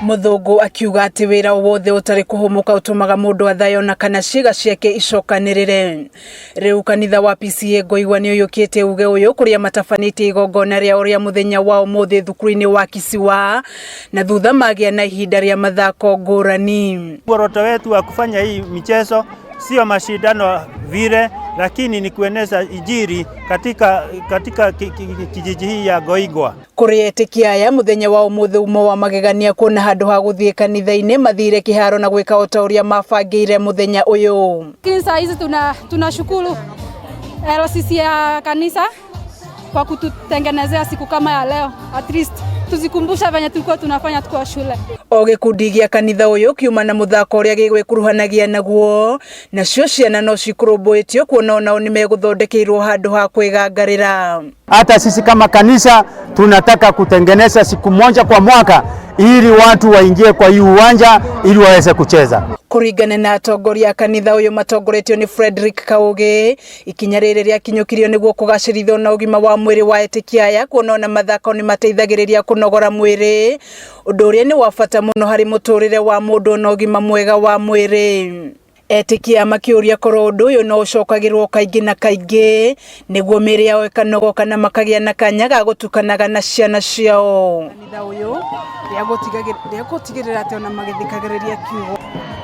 Mũthũngũ akiuga atĩ wĩra o wothe ũtarĩ kũhũmũka ũtũmaga mũndũ athayo na kana ciĩga ciake icokanĩrĩre. Rĩu kanitha wa PCEA Ngoigwa nĩ ũiyũkĩtie uge ũyũ kũrĩa matabanĩtie igongona rĩao rĩa mũthenya wa ũmũthĩ thukuru-inĩ wa Kisiwa na thutha magĩa na ihinda rĩa mathako ngũrani. Muoroto wetu wa kufanya hii michezo sio mashindano vile, lakini ni kueneza Injili katika kijiji hii ya Ngoingwa. Kũrĩ etĩkia aya mũthenya wa ũmũthĩ uma wa magegania kuona handũ ha gũthiĩ kanitha-inĩ mathire kĩharo na gwĩka o ta ũrĩa mabangĩire mũthenya ũyũ. Lakini saa hizi tunashukuru LCC ya kanisa kwa kututengenezea siku kama ya leo, at least tuzikumbusha venye tulikuwa tunafanya tukiwa shule. O gĩkundi gĩa kanitha ũyũ kiuma na mũthako ũrĩa gĩgwĩkuruhanagia naguo, nacio ciana no cikũrũmbũĩtio kuona onao nĩ megũthondekeirwo handũ ha kwĩgangarĩra. Hata sisi kama kanisa tunataka kutengeneza siku moja kwa mwaka ili watu waingie kwa hii uwanja ili waweze kucheza. Kũringana na atongoria a kanitha ũyũ matongoretio nĩ Frederick Kaugi, ikinya rĩrĩ rĩakinyũkirio nĩguo kũgacĩrithio na ũgima wa mwĩrĩ wa etĩkia aya kuona ona mathako nĩ mateithagĩrĩria kũnogora mwĩrĩ, ũndũ ũrĩa nĩ wa bata mũno harĩ mũtũrĩre wa mũndũ na ũgima mwega wa mwĩrĩ. Etĩkia makĩũria korwo ũndũ ũyũ no ũcokagĩrwo kaingĩ na kaingĩ nĩguo mĩĩrĩ yao ĩkanogoka na makagĩa na kanya ga gũtukanaga na ciana ciao. Kanitha ũyũ rĩa gũtigĩrĩra atĩ ona magĩthikagĩrĩria kiugo.